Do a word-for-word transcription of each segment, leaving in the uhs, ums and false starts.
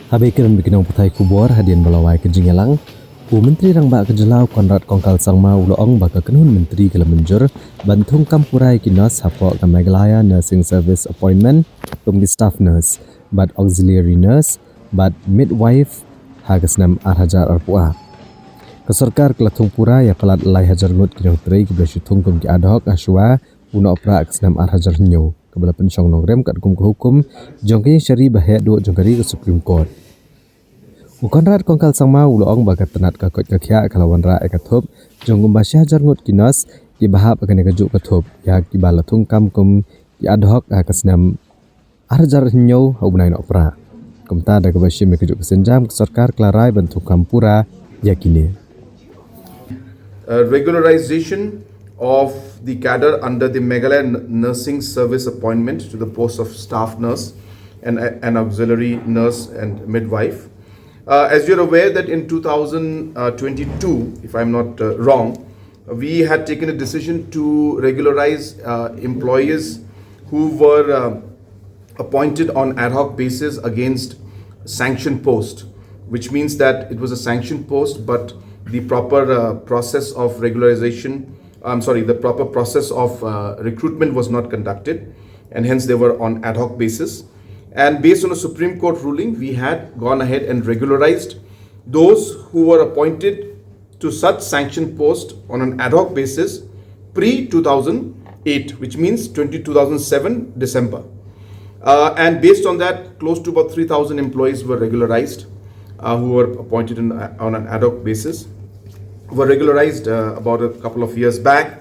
Haba ïakren bad ki nongpathai khubor hadien ba la wai ka jingïalang, u Myntri Rangbah ka jylla u Conrad Kongkal Sangma u la ong ba ka kynhun myntri ka la mynjur ban thung kam pura ïa ki nurse hapoh ka Meghalaya Nursing Service Appointment kum ki staff nurse bad auxiliary nurse bad midwife ha ka snem ar hajar arphew ar. Ka sorkar ka la thung pura ïa palat lai hajar ngut ki nongtrei kiba la shu thung kum ki ad hoc ha shuwa u Nohprah ka snem ar hajar hynñiew, kaba la pynshong nongrim katkum ka hukum jong ka ïing shari ba heh duh jong ka ri, ka Supreme Court. U Conrad Kongkal Sangma u la ong ba ka tnat ka koit ka khiah ka la wanrah ïa ka thup jong kumba shi hajar ngut ki nurse kiba hap ha kane kajuh ka thup, ïa kiba la thung kam kum ki ad hoc ha ka snem ar hajar hynñiew ha u bnai Nohprah. Kumta, da kaba shim ïa kajuh ka sienjam, ka sorkar ka la rai ban thung kam pura ïa kine. Uh, regularization of the cadre under the Meghalaya N- Nursing Service Appointment to the post of staff nurse and an auxiliary nurse and midwife. Uh, as you're aware that in two thousand twenty-two, if I'm not uh, wrong, we had taken a decision to regularize uh, employees who were uh, appointed on ad hoc basis against sanction post, which means that it was a sanction post, but the proper uh, process of regularization, I'm sorry, the proper process of uh, recruitment was not conducted, and hence they were on ad hoc basis. And based on a Supreme Court ruling, we had gone ahead and regularized those who were appointed to such sanction post on an ad hoc basis pre two thousand eight, which means twenty, two thousand seven December. Uh, and based on that, close to about three thousand employees were regularized uh, who were appointed in, on an ad hoc basis, were regularized uh, about a couple of years back.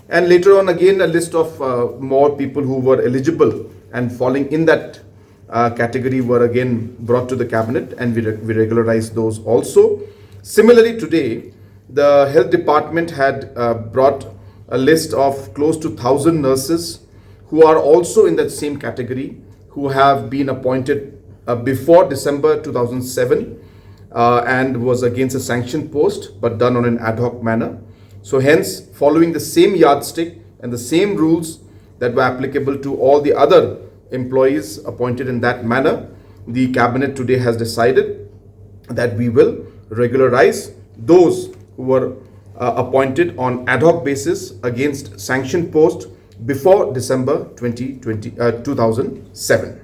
And later on, again, a list of uh, more people who were eligible and falling in that uh, category were again brought to the cabinet, and we, re- we regularized those also. Similarly, today, the health department had uh, brought a list of close to one thousand nurses who are also in that same category, who have been appointed uh, before December two thousand seven uh, and was against a sanction post but done on an ad hoc manner. So, hence, following the same yardstick and the same rules that were applicable to all the other employees appointed in that manner, the cabinet today has decided that we will regularize those who were uh, appointed on ad hoc basis against sanction post before December twenty twenty, uh, two thousand seven.